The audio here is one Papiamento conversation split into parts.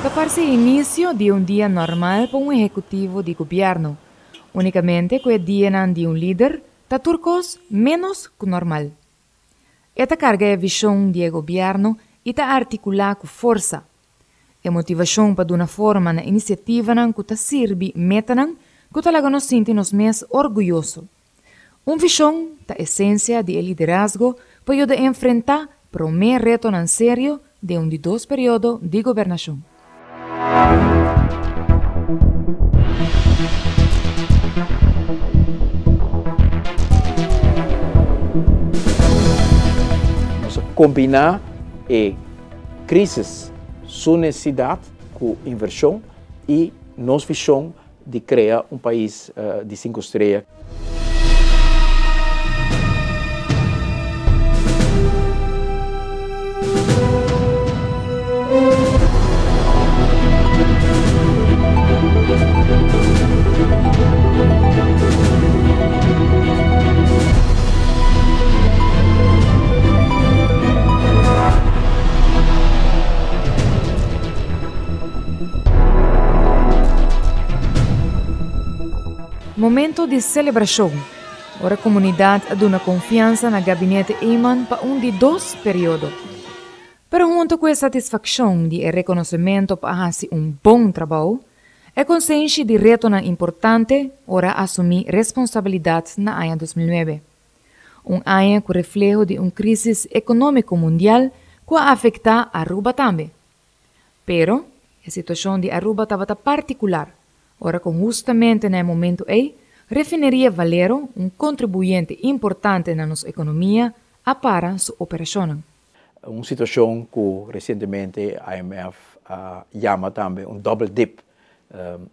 Ta parse inicio di un dia normal pa un ehecutivo di gobierno. Unicamente cu e dianan di un lider ta tur cos menos cu normal. E ta carga e vision di e gobierno y ta articula cu forsa. E motivacion pa duna forma na iniciativanan cu ta sirbi metanan cu ta laga nos sinti nos mes orguyoso. Un vision ta esencia di e liderazgo pa yuda enfrenta prome retonan serio den un di dos periodo di gobernacion. Nos a combina e crisis su necesidad cu inversion y nos vision di crea un pais di cinco strea. Momento di celebracion, ora comunidad a duna confiansa na Gabinete Eman pa un di dos periodo. Pero hunto cu e satisfaccion di e reconocemento pa a haci un bon trabou, e consenshi di retonan importante ora a asumi responsabilidad na aña 2009. Un aña cu refleho di un crisis economico mundial cu a afecta Aruba tambe. Pero, e situacion di Aruba tabata particular, ora cu hustamente na e momento ey, Refineria Valero, un contribuyente importante na nos economia, a para su operacionnan. Un situacion cu recientemente IMF a yama tambe un double dip.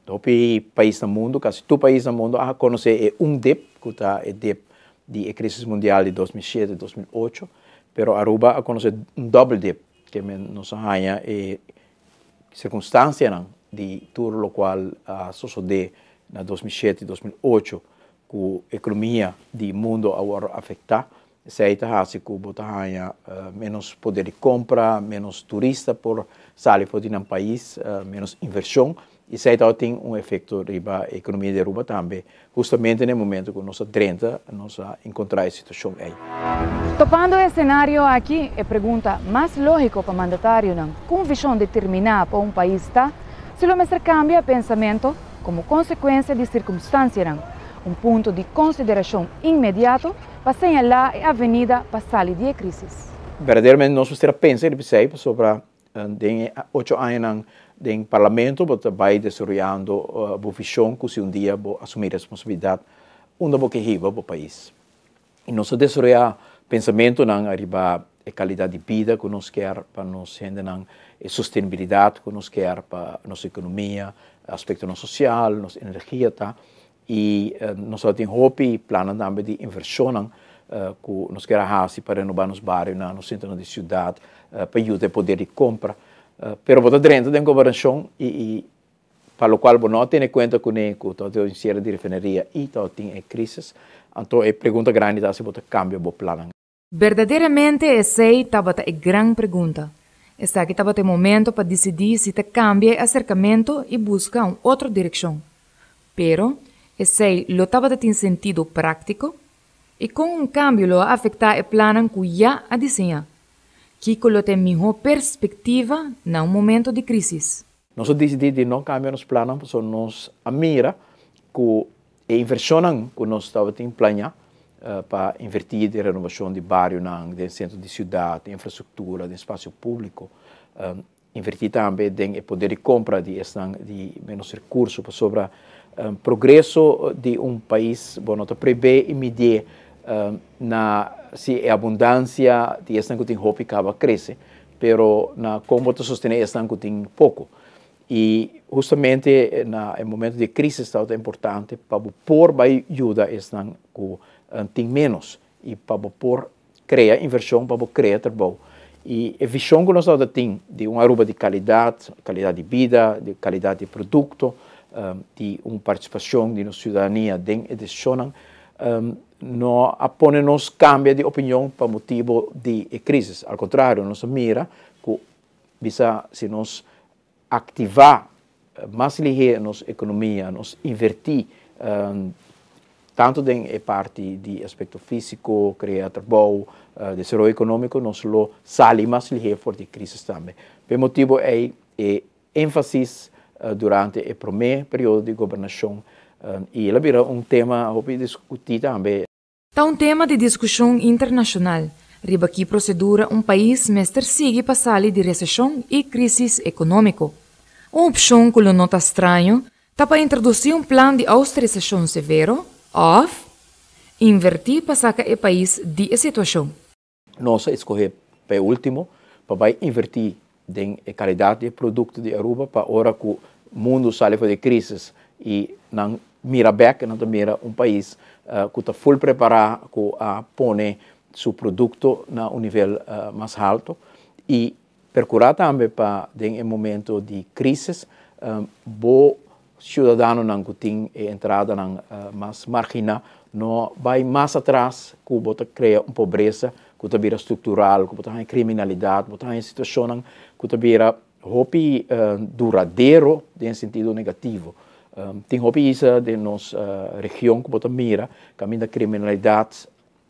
Hopi pais na mundo, casi tur pais na mundo a conoce e un dip, cu ta e dip di e crisis mundial di 2007, 2008, pero Aruba a conoce un double dip, ke men nos a haña e circunstancianan di tur locual a sosode na 2007, 2008, cu economia di mundo a wordo afecta. Esey ta haci cu bo ta haña menos poder di compra, menos turista por sali for di nan pais, menos inversion. Y esey ta tin un efecto riba economia di Aruba tambe, justamente na e momento cu nos a drenta, nos a encontra e situacion ey. Topando e scenario aki, e pregunta mas logico pa mandatarionan cu un vision determina pa un pais ta si lo mester cambia pensamento como consecuencia di circumstancianan, un punto di consideracion inmediato pa señala e avenida pa sali di e crisis. Berdaderamente nos mester a pensa riba esey pasobra den e 8 añanan den parlamento bo ta bay desaroyando bo vision cu si un dia bo asumi responsabilidad unda bo ke hiba bo pais. Y nos a desaroya pensamentonan ariba e calidad di bida cu nos kier pa nos hendenan, e sostenibilidad cu nos kier pa nos economia, aspectonan social, nos energia ta. Y nos a tin hopi plannan tambe di inversionnan cu nos kier a haci pa renoba nos barionan, nos centronan di ciudad, pa yuda e poder di compra. Pero bo ta drenta den gobernacion y pa locual bo no a tene cuenta cune cu ta tin un cierre di refineria y ta tin e crisis. Anto e pregunta grandi ta si bo ta cambia bo plannan. Berdaderamente esey tabata e gran pregunta. Esaki tabata e momento pa dicidi si ta cambia e acercamento y busca un otro direccion. Pero, esey lo tabata tin sentido practico? Y con un cambio lo a afecta e plannan cu ya a diseña? Kico lo ta e miho perspectiva na un momento di crisis? Nos a dicidi di no cambia nos plannan pasobra nos a mira cu e inversionnan cu nos tabatin plaña pa inverti den renovacion di barionan, den centro di ciudad, den infrastructura, den espacio publico, inverti tambe den e poder di compra di esnan di menos recurso, pasobra progreso di un pais bo no ta prebe y midie na si e abundancia di esnan cu tin hopi caba crece, pero na con bo ta sostene esnan cu tin poco. Y justamente na e momento di crisis tabata importante pa bo por bay yuda esnan cu tin menos y pa bo por crea inversion, pa bo crea trabou. Y e vision cu nos tabata tin di un Aruba di calidad, calidad di bida, di calidad di producto, di un participacion di nos ciudadania den e decisionnan, no a pone nos cambia di opinion pa motibo di e crisis. Al contrario, nos a mira cu bisa si nos aktivá mas lihé nos ekonomia, nos invertí tantu den e parti di aspekto físiko, krea trabou, desaroyo ekonómiko, nos lo sali mas lihé for di e krísis tambe. Pa e motibu ei e énfasis durante e promé periodo di gobernashon i el a bira un tema hopi diskutí tambe. Ta un tema di diskushon internashonal riba ki prosedura un pais mester sigui pa sali di reseshon i krísis ekonómiko. Un opshon ku lo no ta straño ta pa introdusí un plan di ousterisashon severo òf invertí pa saka e pais di e situashon. Nos a escoge pa e ultimo pa bay inverti den e calidad di e producto di Aruba pa ora cu mundo sali for di e crisis y nan mira bek nan ta mira un pais cu ta full prepara cu a pone su producto na un nivel mas halto y percura tambe pa den e momento di crisis bo ciudadanonan cu tin e entradanan mas margina no bay mas atras cu bo ta crea un pobresa cu ta bira structural, cu bo ta haña criminalidad, bo ta haña situacionnan cu ta bira hopi duradero den sentido negativo. Tin hopi isla den nos region cu bo ta mira caminda criminalidad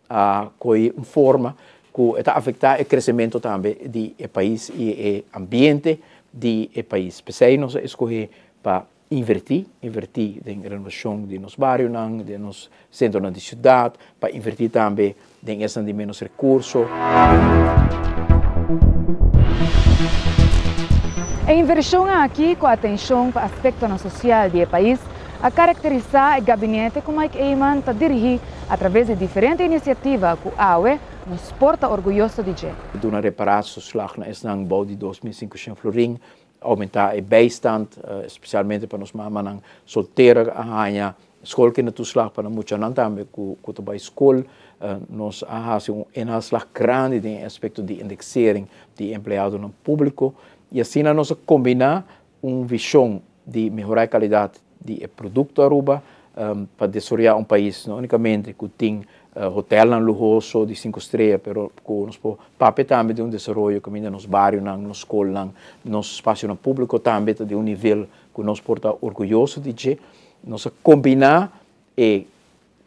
a coge un forma cu e ta afecta e crecemento tambe di e pais y e ambiente di e pais. P'esey nos a escoge pa inverti, inverti den renovacion di nos barionan, den nos centronan di ciudad, pa inverti tambe den esnan di menos recurso. E inversion aki cu atencion pa aspectonan social di e pais a caracterisa e gabinete cu Mike Eman ta dirigi a traves di diferente iniciativa cu awe nos por ta orguyoso di dje. Duna reparatietoeslag na esnan bou di 2500 florin, aumenta e bijstand, especialmente pa nos mamanan soltero a haña schoolkindertoeslag pa nan muchanan tambe cu ta bay school. Nos a haci un inhaalslag grandi den e aspecto di indexering di empleadonan publico y asina nos a combina un vision di mehora e calidad di e producto Aruba pa desaroya un pais no unicamente cu tin hotelnan luhoso di cinco strea pero cu nos por papia tambe di un desaroyo caminda nos barionan, nos scolnan, nos spacionan publico tambe ta di un nivel cu nos por ta orguyoso di dje. Nos a combina e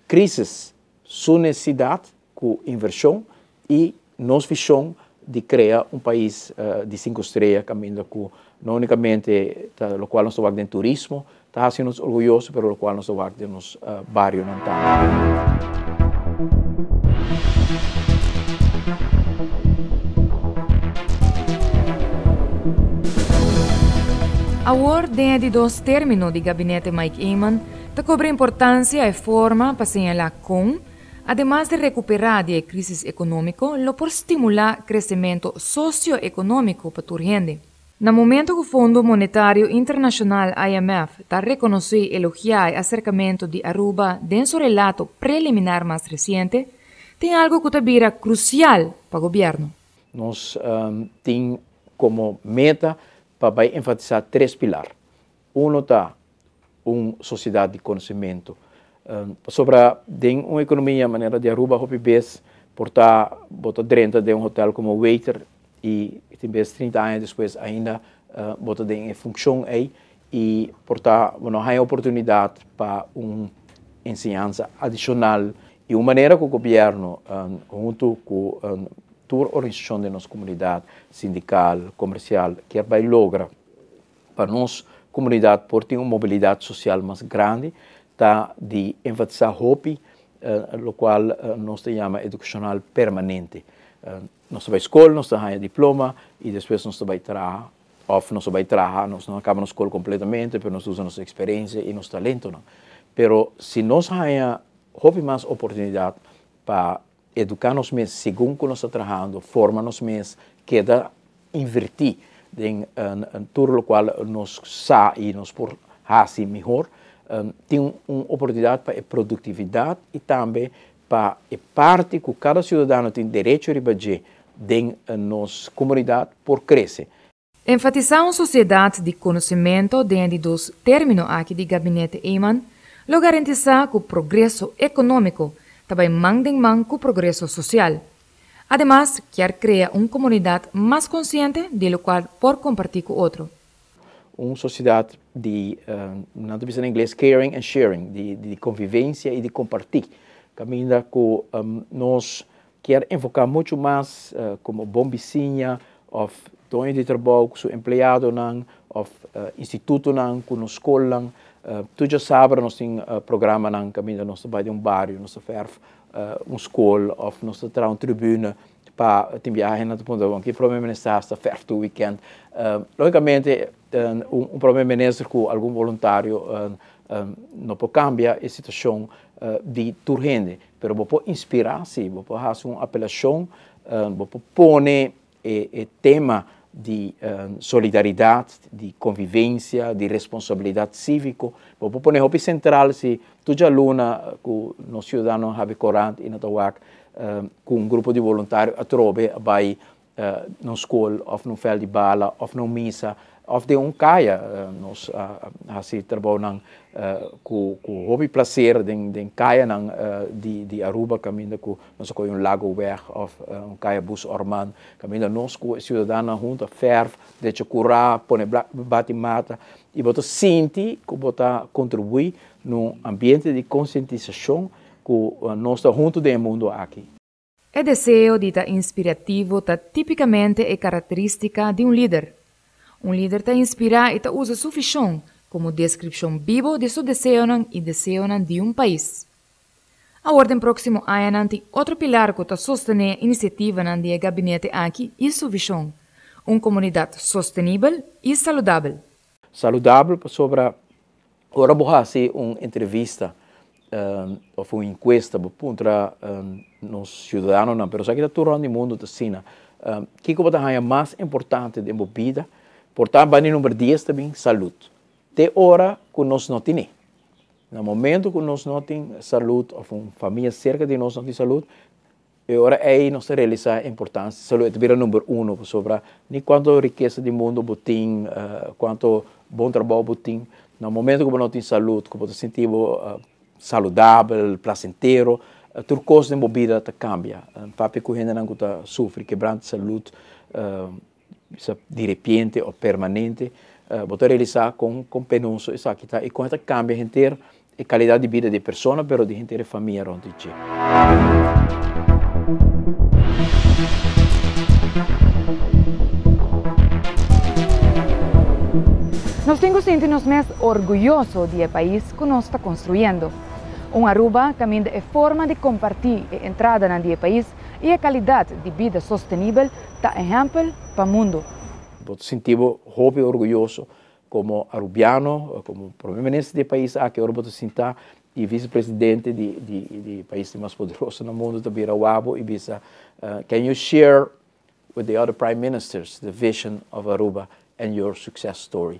crisis su necesidad cu inversion y nos vision di crea un pais di cinco strea caminda cu no unicamente ta locual nos ta wak den turismo ta haci nos orguyoso pero locual nos ta wak den nos barionan tambe. Awor den e di dos termino di Gabinete Mike Eman ta cobra importancia e forma pa señala con Ademas di rekuperá di e krísis ekonómiko, lo por stimulá kresementu sosioekonómiko pa tur hende. Na momento ku Fondo Monetario Internashonal, IMF, ta rekonosé i elogiá e aserkamentu di Aruba den su relato preliminar mas resiente, tin algu ku ta bira krusial pa gobièrnu. Nos tin komo meta pa bai enfatisá tres pilar. Uno ta un sosiedat di konosementu. Pasobra den un ekonomia manera di Aruba hopi bes por ta bo ta drenta den un hotel komo waiter i tin bes 30 aña despues ainda bo ta den e funkshon ei i por ta bo no haña oportunidat pa un enseñansa adishonal i un manera ku gobièrnu huntu ku tur organisashon den nos komunidat sindikal, komersial kier bai logra. Pa nos comunidad por tin un mobilidad social mas grandi ta di enfatisa hopi locual nos ta yama educacional permanente. Nos ta bay scol, nos ta haya diploma y despues nos ta bay traha of nos ta bay traha, nos no a caba nos scol completamente pero nos ta usa nos experiencia y nos talentonan. Pero si nos haya hopi mas oportunidad pa Eduká nos mes segun ku nos ta trahando, forma nos mes, keda invertí den tur lokual nos sa i nos por hasi mihor. Tin un oportunidat pa e produktividat i tambe pa e parti ku kada siudadano tin derecho riba dje den nos komunidat por krese. Enfatisá un sosiedat di konosementu den e di dos término aki di Gabinete Eman lo garantisá ku progreso ekonómiko ta bai man den man ku progreso sosial. Ademas kier krea un komunidat mas konsiente di lokual por kompartí ku otro. Un sociedad di, nan ta bisa na ingles, caring and sharing, di convivencia y di comparti. Caminda cu nos kier enfoca mucho mas como bon bisiña of doño di trabou cu su empleadonan of institutonan cu nos scolnan. Tur diasabra nos tin programanan caminda nos ta bay den un bario, nos ta verf un scol of nos ta traha un tribune pa tin biaha nan ta puntra, "Bon, ki prome minister ta verf tur weekend?" Logicamente, un prome minister cu algun voluntario no por cambia e situacion di tur hende, pero bo por inspira, si, bo por haci un apelacion, bo por pone e tema di solidaridad, di convivencia, di responsabilidad civico, bo por pone hopi central si tur dialuna cu nos ciudadano habri corant y nan ta wak cu un grupo di voluntario atrobe a bay na scol of na veld di bala of na misa of den un caya. Nos a haci trabounan cu hopi placer den cayanan di Aruba, caminda cu nos a coy un Lagoweg of un caya Bus Orman, caminda nos cu ciudadano hunto verf, drecha cura, pone bati mata y bo ta sinti cu bo ta contribui na ambiente di concientisacion cu nos ta hunto den mundo aki. E deseo di ta inspirativo ta tipicamente e caracteristica di un lider. Un lider ta inspira y ta usa su vision como descripcion bibo di su deseonan y deseonan di un pais. Awor, den proximo aña, tin otro pilar cu ta sostene iniciativa di gabinete aki y su vision: un comunidad sostenibel y saludabel. Saludabel pasobra ora bo haci un entrevista of un encuesta, bo puntra nos ciudadanonan, pero esaki ta tur rond di mundo ta asina, kico bo ta haya mas importante den bo bida? Por ta bani number 10 tambe, salud. Te ora cu nos no tin. Na momento cu nos no tin salud, of un famia cerca di nos no tin salud, e ora ey nos ta realisa e importancia di salud, ta number 1, pasobra ni cuanto rikesa di mundo bo tin, cuanto bon trabou bo tin, na momento cu bo no tin salud, cu bo ta sinti saludabel, placentero, tur cos den bida ta cambia. Papia cu hendenan cu ta sufri quebranto salud, di repente of permanente, bo ta realisa con penoso esaki ta y con ta cambia henter e calidad di bida di persona, pero di henter famia rond di dje. Nos tin cu sinti nos mes orguyoso di e pais cu nos ta construyendo. Un Aruba caminda e forma di comparti e entrada di e pais y e calidad di bida sostenibel ta ehempel pa mundo. Bo ta sinti hopi orguyoso como arubiano, como prome minister di e pais aki, ora bo ta sinta y vicepresidente di e pais mas poderoso na mundo ta bira wak bo y bisa, "Can you share with the other prime ministers the vision of Aruba and your success story?"